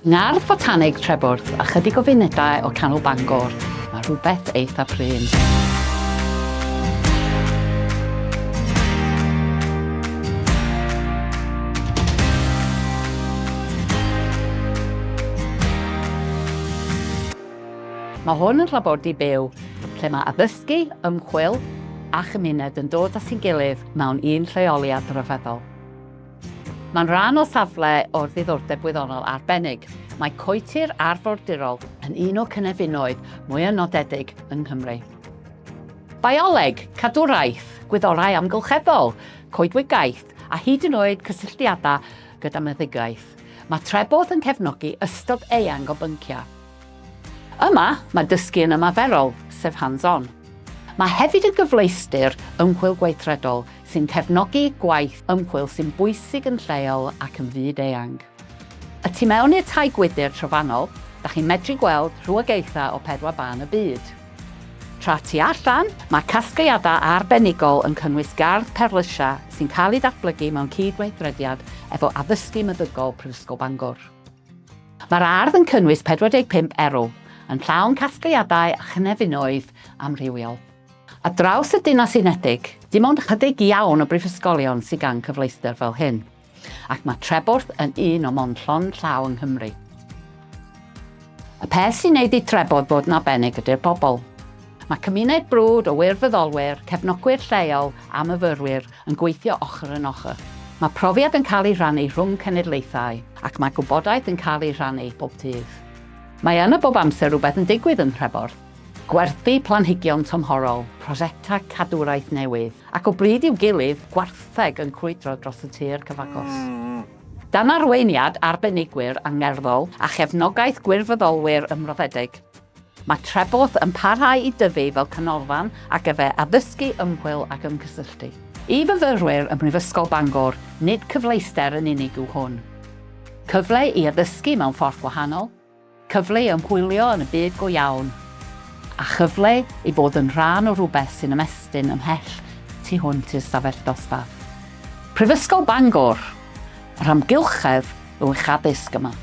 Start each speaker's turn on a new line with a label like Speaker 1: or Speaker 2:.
Speaker 1: Ngardd Fotaneg Treborth, ychydig o funudau o canol Bangor, mae rhywbeth eitha prin. Mae hwn yn labordy byw lle mae addysgu, ymchwil a chymuned yn dod at ei gilydd mewn un lleoliad rhyfeddol. Mae'n rhan o safle o'r ddiddordeb gwyddonol arbennig. Mae coetir arfordirol yn un o'r cynefinoedd mwyaf nodedig yng Nghymru. Bioleg, cadwraeth, gwyddorau amgylcheddol, coedwigaeth a hyd yn oed cysylltiadau gyda meddygaeth. Mae Treborth yn cefnogi ystod eang o bynciau. Yma, mae dysgu yn ymarferol, sef hands-on. Mae hefyd yn gyfleuster ymchwil gweithredol sy'n cefnogi gwaith ymchwil sy'n bwysig yn lleol ac yn fyd-eang. Y tu mewn i'r tai gwydr trofannol, da chi'n medru gweld rhywogaethau o pedwar ban y byd. Tra tu allan, mae casgliadau arbenigol yn cynnwys gardd perlysiau sy'n cael ei datblygu mewn cyd-weithrediad efo Addysgu Meddygol Prifysgol Bangor. Mae'r ardd yn cynnwys 45 erw, yn llawn casgliadau a chynefinoedd amrywiol. Ar draws y Deyrnas Unedig, dim ond ychydig iawn o brifysgolion sydd gan cyfleuster fel hyn, ac mae Treborth yn un o mond llond llaw yng Nghymru. Y peth sy'n neud i Treborth fod yn arbennig ydy'r bobl. Mae cymuned brwd o wirfoddolwyr, cefnogwyr lleol a myfyrwyr yn gweithio ochr yn ochr. Mae profiad yn cael ei rhannu rhwng cenedlaethau ac mae gwybodaeth yn cael ei rhannu bob dydd. Mae yna bob amser rhywbeth yn digwydd yn Nhreborth. Gwerthu planhigion tymhorol, prosiectau cadwraeth newydd, ac o bryd i'w gilydd, gwartheg yn crwydro dros y tir cyfagos. Dan arweiniad arbenigwyr angerddol a chefnogaeth gwirfoddolwyr ymroddedig, Mae Treborth yn parhau i dyfu fel canolfan ar gyfer addysgu, ymchwil ac ymgysylltu. I fyfyrwyr ym Mhrifysgol Bangor, nid cyfleuster yn unig yw hwn. Cyfle i addysgu mewn ffordd gwahanol, cyfle i ymchwilio yn y byd go iawn, a chyfle i fod yn rhan o rhywbeth sy'n ymestyn ymhell tu hwnt i'r stafell dosbarth. Prifysgol Bangor, yr amgylchedd yw eich addysg yma.